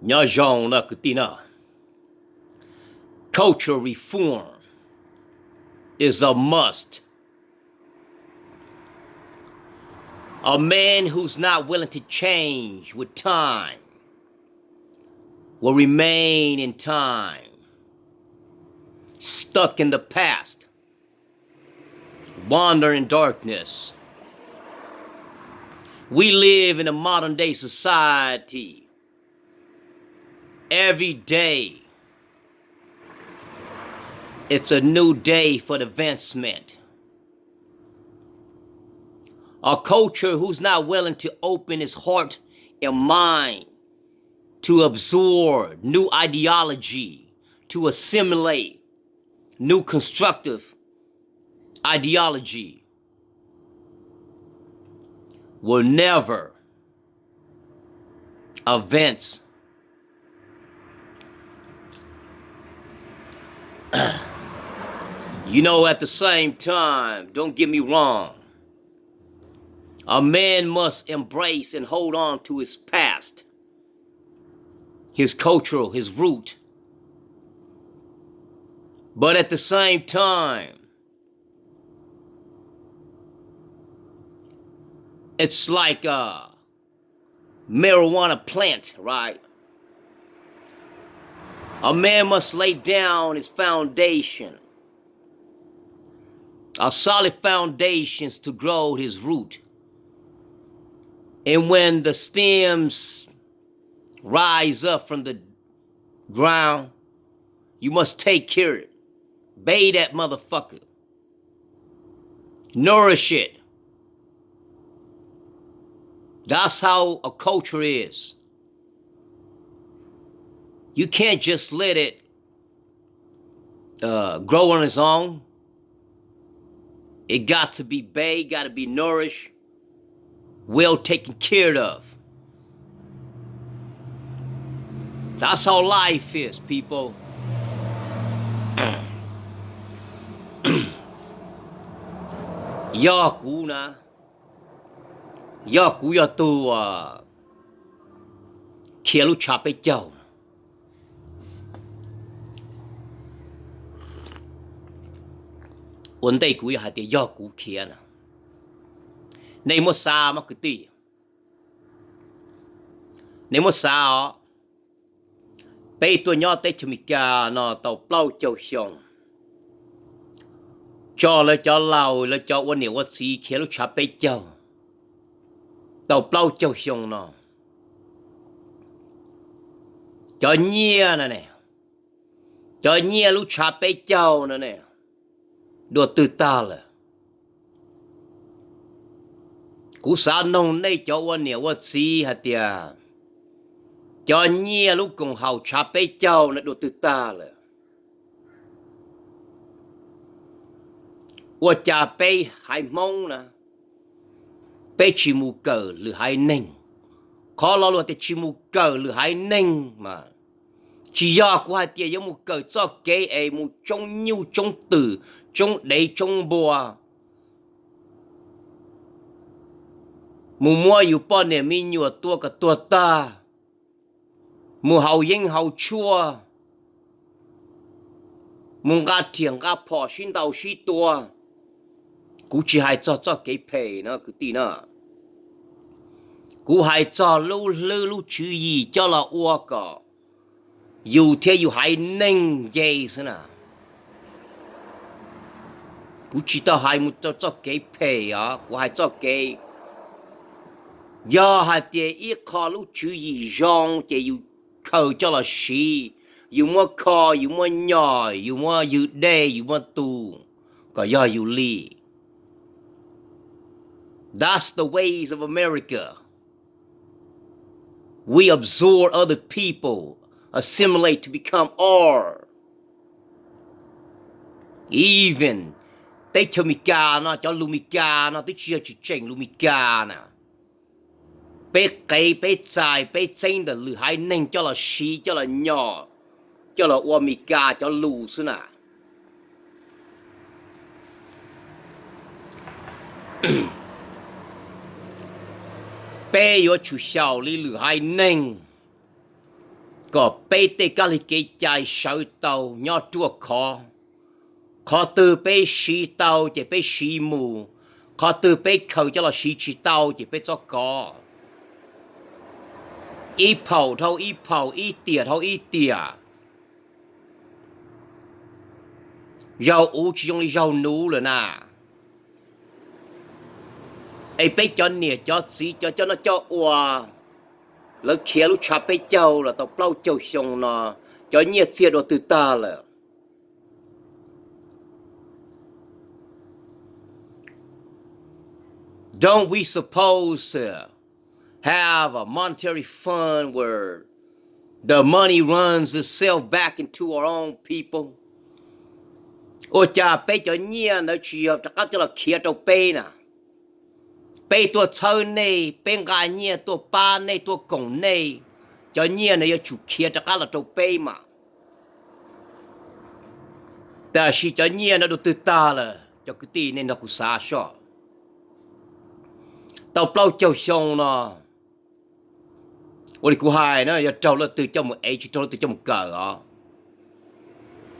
Nyob zoo na kwv tij na. Cultural reform is a must. A man who's not willing to change with time will remain in time, stuck in the past, wander in darkness. We live in a modern day society. Every day, it's a new day for the advancement. A culture who's not willing to open its heart and mind to absorb new ideology, to assimilate new constructive ideology, will never advance. You know, at the same time, don't get me wrong, a man must embrace and hold on to his past, his cultural, his root. But at the same time, it's like a marijuana plant, right? A man must lay down his foundation, a solid foundations to grow his root. And when the stems rise up from the ground, you must take care, bathe that motherfucker, nourish it. That's how a culture is. You can't just let it uh, grow on its own. It got to be bathed, got to be nourished, well taken care of. That's how life is, people. Yog kuv na, yog kuv yog tus khiav lub tshav peb caug, ua ntej kuv yog hais tias yog kuv khiav na, nej muab xav mas kwv tij, nej muab xav os. Peb tuaj nyob teb chaws Amelikas no tau plaub caug xyoo, tso lawv cov laus lawv cov ua niam ua txiv khiav lub tshav peb caug tau plaub caug xyoo no, cov nyiaj no ne, cov nyiaj lub tshav peb caug no ne, dua twg tag lawm? Kuv xav noog nej cov ua niam ua txiv hais tias cov nyiaj lub koom haum tshav peb caug no dua twg tag lawm? Ua cas peb haiv Hmoob na, peb tsis mus kawm lwm haiv neeg? Qhov lo lus tias tsis mus kawm lwm haiv neeg mas tsis yog kuv hais tias yuav mus kawm txoj kev es mus tsoob nyuj tsoob twm, tsoob dev tsoob npua, mus muab yus poj niam me nyuam tua kom tuag tag, mus haus yeeb haus tshuaj, mus nqa riam nqa phom sib ntaus sib tua. Kuv tsis hais txog txoj kev phem no kwv tij na, kuv hais txog lub hlwb lub tswv yim coj los ua kom yus thiab yus haiv neeg nce xwb na. Kuv tsis tau hais mus rau txoj kev phem os, kuv hais txoj kev, yog hais tias ib qho lub tswv yim zoo ces yus khaws coj los siv, yus muab kho, yus muab nyom, yus muab ywg dej, yus muab tu kom yog yus li. That's the ways of America. We absorb other people, assimilate to become our. Even teb chaws Amelikas no, cov lus Amelikas no twb tsis yog tsis tseem lus Amelikas na. Peb qev peb txais peb txeeb ntawm lwm haiv neeg coj los siv coj los nyom, coj los ua Amelikas cov lus xwb na. Peb yuav tsum xyaum li lwm haiv neeg, kom peb tej kab lig kev cai sawv tau nyob ruaj khov. Qhov twg peb siv tau ces peb siv mus, qhov twg peb khaws coj los siv tsis tau ces peb txhob kov. Ib phaum dhau ib phaum, ib tiam dhau ib tiam. Zaug uv tsis zoo li zaug nuv lawm na. Es peb cov niam cov txiv cov coj noj coj ua, lawv khiav lub tshav peb caug los tau plaub caug xyoo no, cov nyiaj txiag dua twg tag lawm? Don't we suppose to have a monetary fund where the money runs itself back into our own people? Ua cas peb cov nyiaj ntawd tsis yog rov qab coj los khiav rau peb na? Peb tuaj txhawb nej, peb nqa nyiaj tuaj pab nej, tuaj koom nej, cov nyiaj ntawd yuav tsum khiav rov qab los rau peb mas. Tab sis cov nyiaj no dua twg tag lawm, cov kwv tij nej nrog kuv xav soj. Tau plaub caug xyoo no, ua li kuv hais na, yog raug leej twg coj mus ev, tsis raug leej twg coj mus kawm os.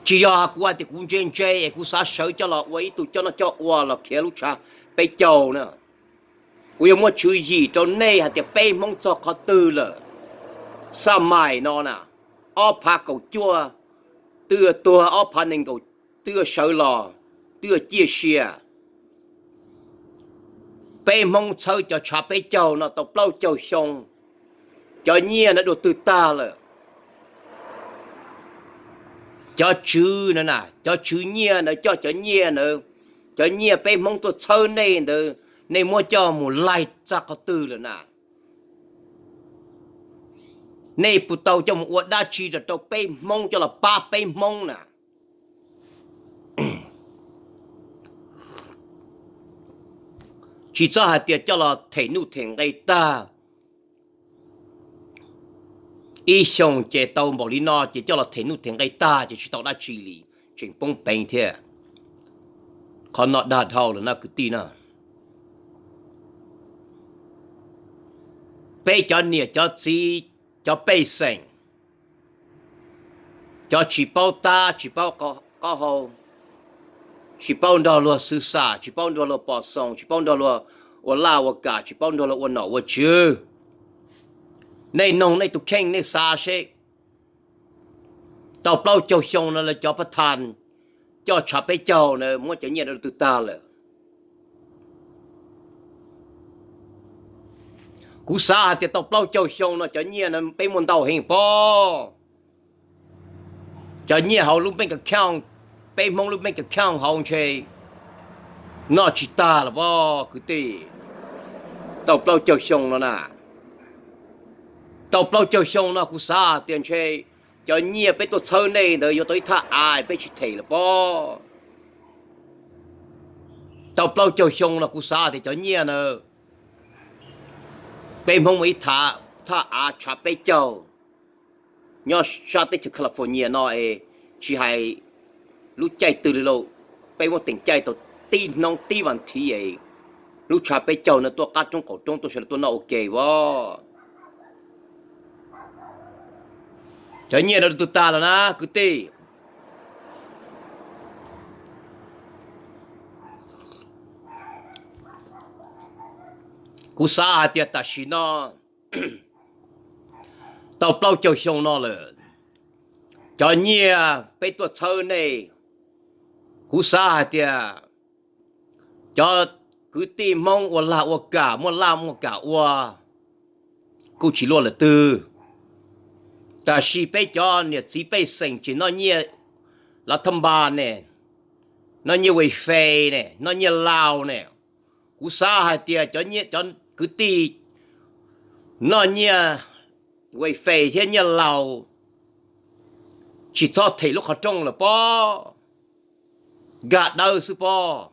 Tsis yog kuv hais tias kuv ntse ntse es kuv xav sawv coj los ua ib tug coj noj coj ua los khiav lub tshav peb caug na. Kuv yuav muab tswv yim rau nej hais tias peb Hmoob txog qhov twg lawm. Xaj mais no na, ob phav kaum cuaj twb tuag, ob phav nees nkaum twb sawv los, twb ciaj sia. Peb Hmoob txhawb cov tshav peb caug no tau plaub caug xyoo, cov nyiaj ntawd dua twg tag lawm? Cov tswv na, cov tswv nyiaj ntawd coj cov nyiaj ntawd, cov nyiaj peb Hmoob tuaj txhawb nej ntawd, nej muab coj mus laig txog qhov twg lawm na? Nej puas tau coj mus ua dab tsi rau peb Hmoob coj los pab peb Hmoob na? Tsis txhob hais tias coj los them nuj them nqe tag. Ib xyoos ces tau npaum li no ces coj los them nuj them nqe tag ces tsis tau dab tsi li, tseem poob peev thiab. Qhov no dag dhau lawm na kwv tij na. Peb cov niam cov txiv, cov pej xeem, cov tsis paub tab tsis paub qab hau, tsis paub nrog luag xwv xam, tsis paub nrog luag pom xoos, tsis paub nrog luag ua laj ua kam, tsis paub nrog luag ua nom ua tswv. Nej noog nej tus kheej nej xav seb, tau plaub caug xyoo no lawv cov pab thas coj tshav peb caug na muab cov nyiaj dua twg tag lawm? Kuv xav hais tias tau plaub caug xyoo no cov nyiaj no peb muaj ntau heev pob. Cov nyiaj hauv lub bank account, peb Hmoob lub bank account hauv ntshe noj tsis tag los pob kwv tij. Tau plaub caug xyoo no na, tau plaub caug xyoo no kuv xav tias ntshe cov nyiaj peb tuaj txhawb nej ntawd yuav tau ib thaj av peb tsis them lawm pob. Tau plaub caug xyoo no kuv xav tias cov nyiaj na, peb Hmoob muaj ib thaj av tshav peb caug nyob sab teb chaws California no es, tsis hais lub caij twg li lauj, peb muab teem caij tau tib hnub tib vas thiv es lub tshav peb caug no tuaj qab roob qaum roob tuaj sawv daws tuaj noj ua ke as. Cov nyiaj no dua twg tag lawm na kwv tij? Kuv xav hais tias tam sim no tau plaub caug xyoo no lawm, cov nyiaj peb tuaj txhawb nej, kuv xav hais tias cov kwv tij Hmoob ua lag ua kam, muaj laj muaj kam ua kuj tsis luaj lawm twg. Tab sis peb cov niam txiv pej xeem tseem noj nyiaj lav thaj npas ne, noj nyiaj wayfare ne, noj nyiaj laus ne. Kuv xav hais tias cov kwv tij noj nyiaj wayfare thiab nyiaj laus tsis txhob them lub qhov rooj lawm pob, nkag dawb xwb pob.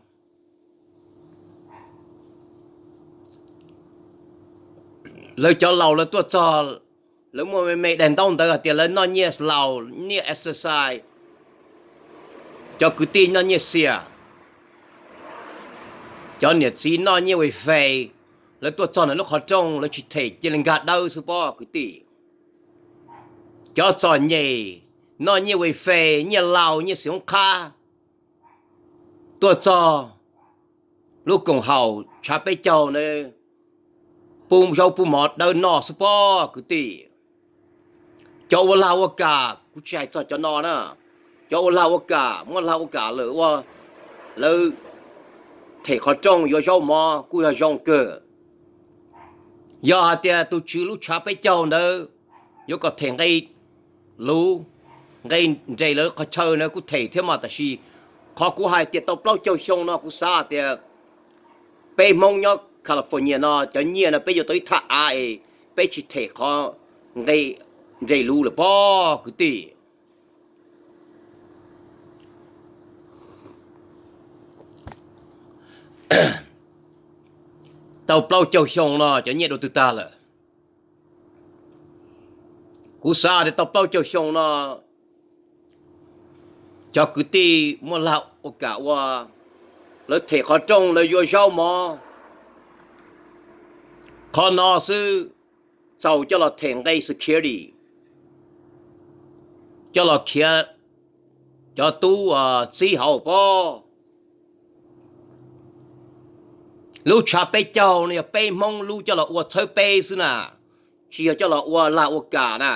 Lawv cov laus lawv tuaj txog, lawv muaj me me daim ntaub ntawv hais tias lawv noj nyiaj laus, nyiaj exercise. Cov kwv tij noj nyiaj xias, cov niam txiv noj nyiaj wayfare, lawv tuaj txog ntawm lub qhov rooj lawv tsis them cia li nkag dawb xwb pob kwv tij. cov txom nyem noj nyiaj wi fes, nyiaj laus, nyiaj xim oob qhab, tuaj txog lub koom haum tshav peb caug ntawd pub zaub pub mov dawb noj xwb pob kwv tij. Cov ua lag ua kam, kuv tsis hais txog cov no na, cov ua lag ua kam, muaj lag ua kam lawm ua lawv them qhov rooj yuav zaub mov kuj yog zoo kawg. Yog hais tias tus tswv lub tshav peb caug ntawd yuav kom them nqe luv, nqe nres lawv qhov chaw na kuj them thiab mas, tab sis qhov kuv hais tias tau plaub caug xyoo no kuv xav tias peb Hmoob nyob California no cov nyiaj no peb yuav tau ib thaj av es peb tsis them qhov nqe nres luv lawm pob kwv tij. Tau plaub caug xyoo no cov nyiaj dua twg tag lawm? Kuv xav tias tau plaub caug xyoo no cov kwv tij muaj lag ua kam ua, lawv them qhov rooj lawv yuav zaub mov, qhov no xwb txaus coj los them nqe security, coj los khiav cov tub txib hauv pob. Lub tshav peb caug no yog peb Hmoob lub coj los ua txhawb peb xwb na, tsis yog coj los ua lag ua kam na,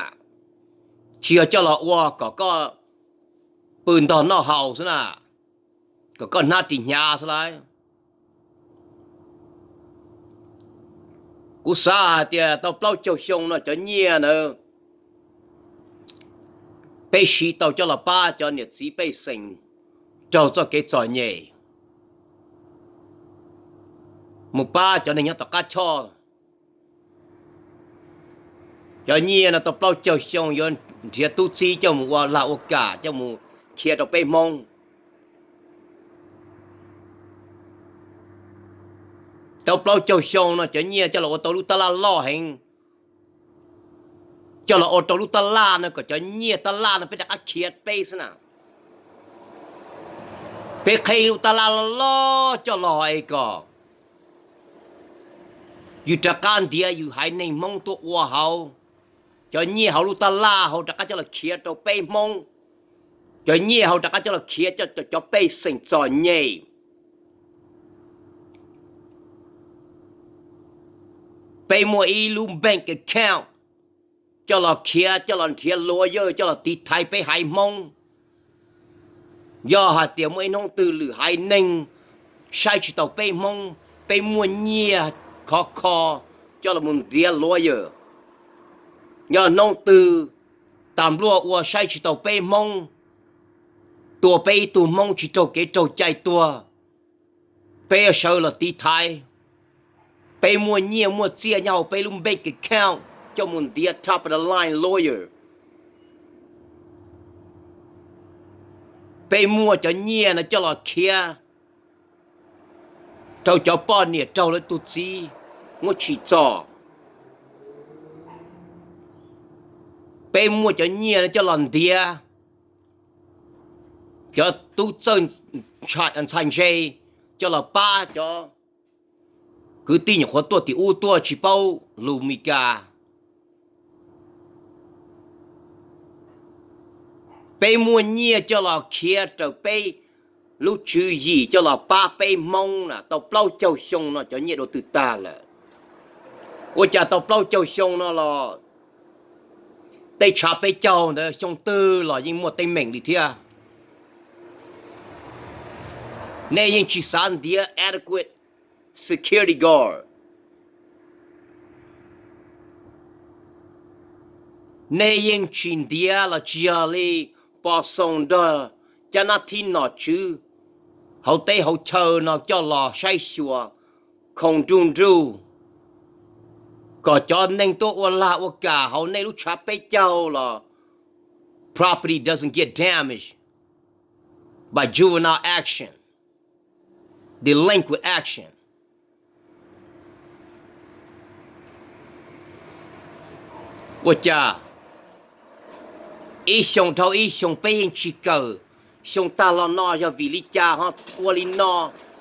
tsis yog coj los ua kom koj pw ntog noj haus xwb na, kom koj hnab ris hnyav xwb lauj. Kuv xav hais tias tau plaub caug xyoo no cov nyiaj ntawd peb siv tau coj los pab cov niam txiv pej xeem raug txoj kev txom nyem, mus pab cov neeg nyob tom qab choj. Cov nyiaj no tau plaub caug xyoo yuav nrhiav tub txib coj mus ua lag ua kam coj mus khiav rau peb Hmoob. Tau plaub caug xyoo no cov nyiaj coj los ua tau lub tab laj loj heev, coj los ua rau lub tab laj no kom cov nyiaj tab laj no peb rov qab khiav peb xwb na. Peb qheb lub tab laj loj loj coj los es kom yus rov qab ntiav yus haiv neeg Hmoob tuaj ua hauv. Cov nyiaj hauv lub tab laj hauv rov qab coj los khiav rau peb Hmoob. Cov nyiaj hauv rov qab coj los khiav coj cov pej xeem txom nyem. Peb muaj ib lub bank account coj los khiav, coj los nrhiav lawyer, coj los tiv thaiv peb haiv Hmoob. Yog hais tias muaj ib hnub twg lwm haiv neeg saib tsis taus peb Hmoob, peb muaj nyiaj khov kho coj los mus ntiav lawyer. Yog hnub twg tas npluaj ua saib tsis taus peb Hmoob, tua peb ib tug Hmoob tsis raug kev raug cai tuag, peb yuav sawv los tiv thaiv. Peb muaj nyiaj muaj txiaj nyob hauv peb lub bank account coj mus ntiav top of the line lawyer. Peb muaj cov nyiaj no coj los khiav rau cov poj niam raug lawv tus txiv muab tsim txom. Peb muaj cov nyiaj no coj los ntiav cov tub txawj ntxhais ntse, coj los pab cov kwv tij nyuam qhuav tuaj tim ub tuaj tsis paub lus Mis Kas. Peb muaj nyiaj coj los khiav raws peb lub tswv yim coj los pab peb Hmoob na, tau plaub caug xyoo no cov nyiaj dua twg tag lawm? Ua cas tau plaub caug xyoo no los tej tshav peb caug ntawd xyoo twg los yeej muaj teeb meem li thiab? Nej yeej tsis xav ntiav adequate security guard. Nej yeej tsis ntiav los tsis yog li pos xoos nrog cab nab thib nom tswv hauv teb hauv chaw no coj los saib xyuas khoom nruj nruj, kom cov neeg tuaj ua lag ua kam hauv nej lub tshav peb caug los property doesn't get damaged by juvenile action, delinquent action. Ua cas ib xyoo dhau ib xyoo peb yeej tsis kawm, xyoo tag los no yog vim li cas ho ua li no,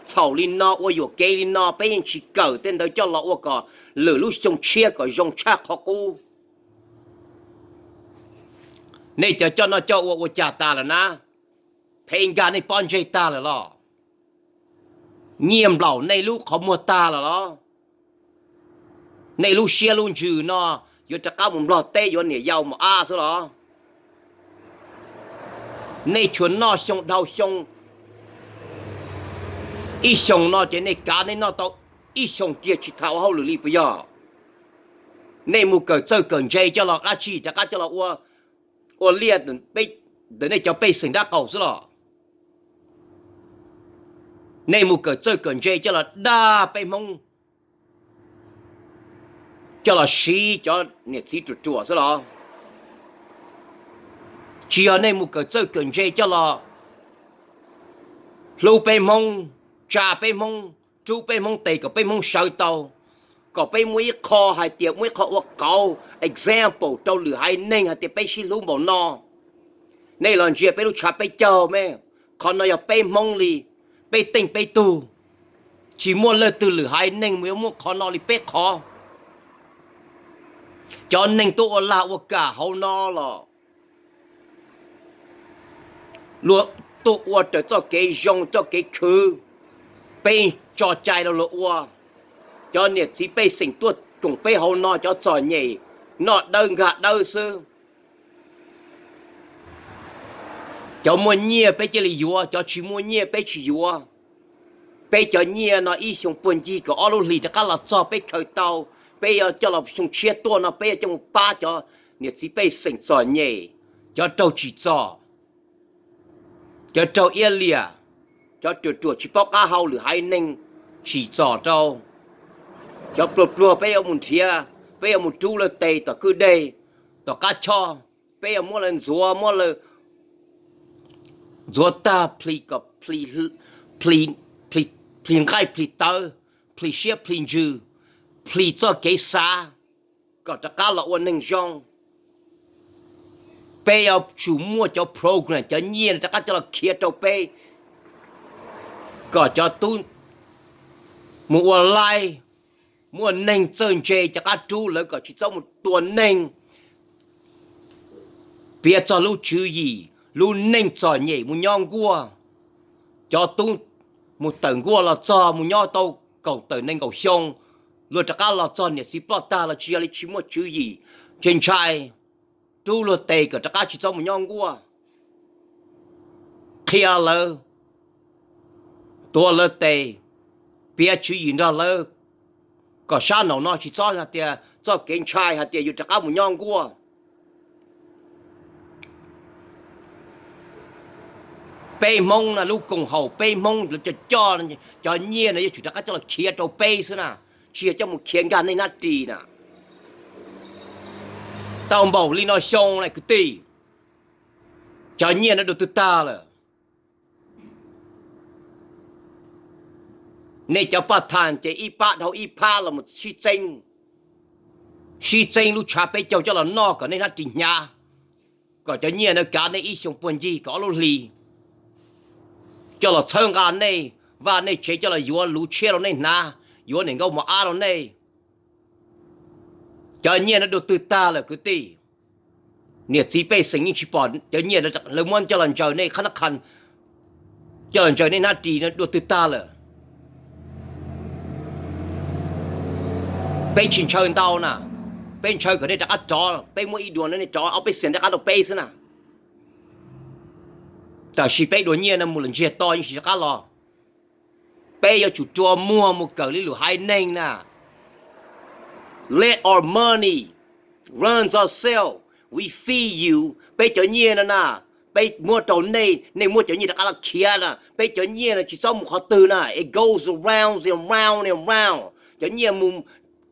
txhaum li no, ua yuam kev li no, peb yeej tsis kawm tej ntawd coj los ua kom lwm lub xyoo tshiab kom zoo tshaj qhov qub. Nej cov coj noj coj ua ua cas tas lawm na? Phem nkag nej pob ntseg tag lawm los? Nyiaj nplaum nej lub qhov muag tag lawm los? Nej lub siab lub ntsws no yuav rov qab mus Nplog teb yuav niam yau mos ab xwb los? Nej tsuas noj xyoo dhau xyoo, ib xyoos no ces nej kav nej noj tau ib xyoos kiag tsis tham ua hauj lwm li puas yog? Nej mus kawm txawj kawm ntse coj los dab tsi rov qab coj los ua, ua liaj ntawm nej cov pej xeem dab qaum xwb los? Nej mus kawm txawj kawm ntse coj los dag peb Hmoob, coj los siv cov niam txiv ruam ruam xwb los? Tsis yog nej mus kawm txawj kawm ntse coj los hlub peb Hmoob, tsa peb Hmoob, rub peb Hmoob tes kom peb Hmoob sawv tau, kom peb muaj ib qho hais tias muaj ib qho ua qauv example rau lwm haiv neeg hais tias peb sib hlub npaum no. Nej los ntsia peb lub tshav peb caug me, qhov no yog peb Hmoob li, peb teej peb tug. Tsis muaj leej twg lwm haiv neeg mus yuav muaj qhov no li peb qhov. Cov neeg tuaj ua lag ua kam hauv no los luag tuaj ua raws txoj kev zoo txoj kev khwv, peb tso cai rau luag ua. Cov niam txiv pej xeem tuaj koom peb hauv no cov txom nyem, noj dawb nkag dawb xwb. Cov muaj nyiaj peb cia li yuav, cov tsis muaj nyiaj peb tsis yuav. Peb cov nyiaj no ib xyoo puag ncig kaum ob lub hlis rov qab los txog peb khaws tau, peb yuav coj los xyoo tshiab tuaj no peb yuav coj mus pab cov niam txiv pej xeem txom nyem, cov raug tsim txom, cov raug iab liam, cov ruam ruam tsis paub qab hau lwm haiv neeg tsim txom rau. Cov pluag pluag peb yuav mus nrhiav, peb yuav mus rub lawv tes tom kwj deg, tom qab choj, peb yuav muab lawv ntxuav, muab lawv ntxuav tag plhis kom plhis nqaij plhis tawv, plhis siab plhis ntsws, plhis txoj kev xav, kom rov qab los ua neeg zoo. Peb yuav tsum muaj cov program, cov nyiaj rov qab coj los khiav rau peb, kom cov tub mus ua laib, muaj neeg txawj ntse rov qab rub lawv kom tsis txhob mus tua neeg, piav txog lub tswv yim, lub neej txom nyem mus nyob nkuaj. Cov tub mus tawm nkuaj los txog mus nyob tau kaum tawm nees nkaum xyoo, luag rov qab los txog niam txiv ploj tag los tsis yog li tsis muaj tswv yim, ntshai ntshai, rub luag tes kom rov qab tsis txhob mus nyob nkuaj, qhia lawv, tuav lawv tes, piav tswv yim nrog lawv, kom sab nraum no tsis txhob hais tias txoj kev ntshai hais tias yus rov qab mus nyob nkuaj. Peb Hmoob na, lub koom haum peb Hmoob cov coj, cov nyiaj no yuav tsum rov qab coj los khiav rau peb xwb na, tsis yog coj mus khiav nkag nej hnab ris na. Tau npaum li no xyoo na kwv tij, cov nyiaj no dua twg tag lawm? Nej cov paj thas ces ib pab dhau ib phab los sib txeeb, sib txeeb lub tshav peb caug coj los noj kom nej hnab ris hnyav, kom cov nyiaj no kav nej ib xyoo puag ncig kaum ob lub hli, coj los txhawb nqa nej, vaj nej tsev, coj los yuav luv tshiab rau nej hnav, yuav niam nkauj mos ab rau nej. Cov nyiaj no dua twg tag lawm kwv tij? Niam txiv pej xeem yeej tsis pom cov nyiaj lawv muab coj los ntsaws nej qhab nab qha, coj los ntsaws nej hnab ris no dua twg tag lawm? Peb tsis ntshaw ntau na, peb ntshaw kom nej rov qab rov, peb muab ib dua no nej rov ob peb xees rov qab rau peb xwb na. Tab sis peb dua nyiaj no mus lawm ntsiag to yeej tsis rov qab los. Peb yuav tsum rua muag mus kawm li lwm haiv neeg na. Let our money runs ourselves, we feed you. Peb cov nyiaj no na, peb muab rau nej, nej muab cov nyiaj rov qab los khiav na. Peb cov nyiaj no tsis txhob mus qhov twg na, it goes around and around and around. Cov nyiaj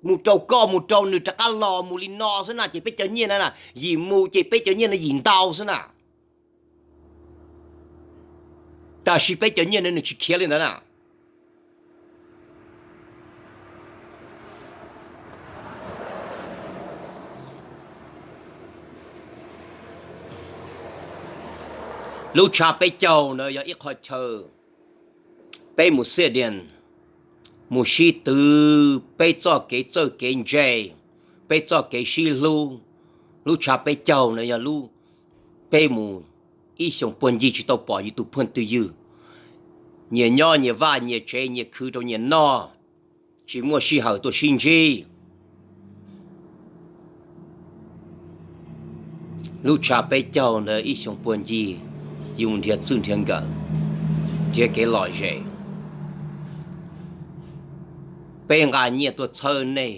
mus rau koj, mus rau nws, rov qab los mus li no xwb na, ces peb cov nyiaj no na yim mus ces peb cov nyiaj no yim ntau xwb na. Tab sis peb cov nyiaj no nws tsis khiav li ntawd na. Lub tshav peb caug ntawd yog ib qho chaw peb mus xia dias, mus sib twv peb txoj kev txawj kev ntse, peb txoj kev sib hlub. Lub tshav peb caug ntawd yog lub Peb mus ib xyoos puag ncig tsis tau pom yus tus phooj ywg, nyias nyob nyias vaj nyias tsev nyias khwv rau nyias noj, tsis muaj sij hawm tuaj sib ntsib. Lub tshav peb caug ntawd ib xyoos puag ncig yus nrhiav txwj nrhiav nkawm, nrhiav kev lom zem. Peb nqa nyiaj tuaj txhawb nej,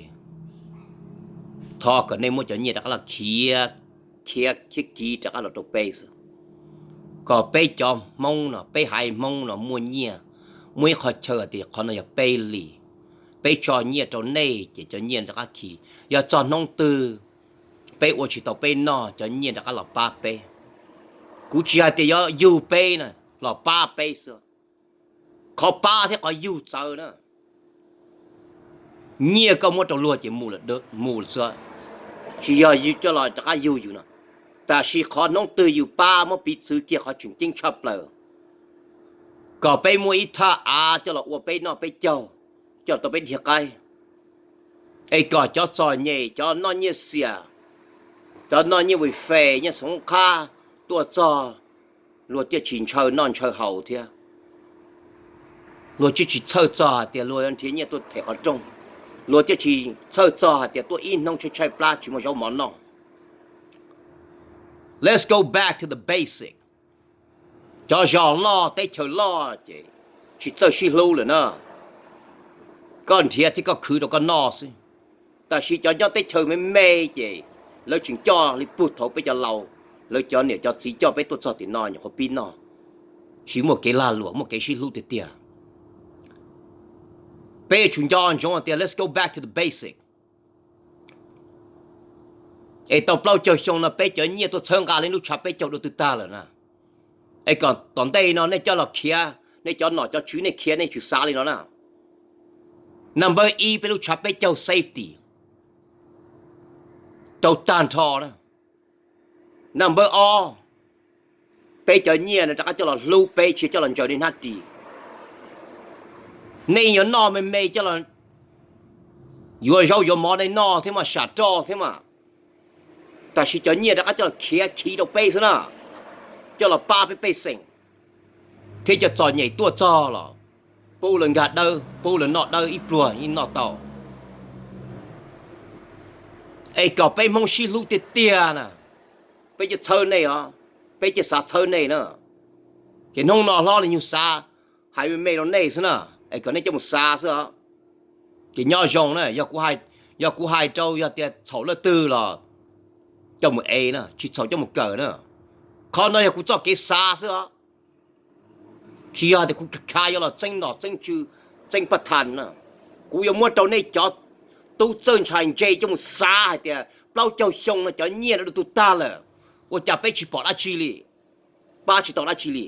thov kom nej muab cov nyiaj rov qab los khiav, khiav khiav kiv rov qab los rau peb xwb. Kom peb cov Hmoob no, peb haiv Hmoob no muaj nyiaj, muaj ib qhov chaw hais tias qhov no yog peb li. Peb tso nyiaj rau nej ces cov nyiaj rov qab khi. Yog txog hnub twg peb ua tsis tau peb noj, cov nyiaj rov qab los pab peb. Kuv tsis hais tias yuav yug peb na, los pab peb xwb. Qhov pab thiab qhov yug txawv na. Nyiaj koj muab rau luag ces mus lawm xwb, tsis yog coj los rov qab yug yus no. Tab sis qhov hnub twg yus pab muab piv txwv kiag qhov tseem ceeb tshaj plaws, kom peb muaj ib thaj av coj los ua peb noj peb caug, coj tau peb dhia qaib, es kom cov txom nyem, cov noj nyiaj xiam, cov noj nyiaj wifi, nyiaj xov qhab tuaj txog, luag thiaj tsis ntshaw noj ntshaw haus thiab. Luag thiaj tsis txhawj txog hais tias luag yuav nrhiav nyiaj tuaj them qhov rooj. Luag thiaj tsis txhawj txog hais tias tuaj ib hnub tshaib tshaib plab tsis muaj zaub mov noj. Let's go back to the basic. Cov zos loj teb chaws loj ces tsis txawj sib hlub lawm na. Koj nrhiav thiab koj khwv rau koj noj xwb. Tab sis cov nyob teb chaws me me ces lawv tseem coj li puag thaum peb cov laus, lawv cov niam cov txiv coj peb tuaj txog tim no nyuam qhuav pib noj. Tsis muaj kev lag luam, muaj kev sib hlub tiag tiag. Peb yuav tsum nco ntsoov tias let's go back to the basic. Es tau plaub caug xyoo no peb cov nyiaj tuaj txhawb nqa li lub tshav peb caug dua twg tag lawm na. Es kom tom ntej no nej coj los khiav, nej cov nom cov tswv nej khiav nej tsum xav li no na. Number ib, peb lub tshav peb caug safety rau tag nrho na. Number ob, peb cov nyiaj no rov qab coj los hlub peb, tsis coj los ntsaws nej hnab ris. Nej yuav noj me me coj los yuav zaub yuav mov nej noj thiab mas, sam roj thiab mas. Tab sis cov nyiaj rov qab coj los khiav khiv rau peb xwb na, coj los pab peb pej xeem, thiab cov txom nyem tuaj txog los pub lawv nkag dawb, pub lawv noj dawb ib pluag yeej noj tau. Es kom peb Hmoob sib hlub tiag tiag na, peb cia txhawb nej os, peb cia xav txhawb nej na. Ces hnub no hlob li nyuag xav hais me me rau nej xwb na, es kom nej coj mus xav xwb os. Ces nyob zoo na, yog kuv hais rau yog tias txhaum leej twg los coj mus ev na, tsis txhaum coj mus kawm na. Qhov no yog kuv txoj kev xav xwb os. Tsis yog tias kuv khav yuav los txeeb nom txeeb tswv, txeeb paj thas na. Kuv yuav muab rau nej cov tub txawj ntshai ntse coj mus xav hais tias plaub caug xyoo no cov nyiaj no dua twg tag lawm, ua cas peb tsis pom dab tsi li, pab tsis tau dab tsi li.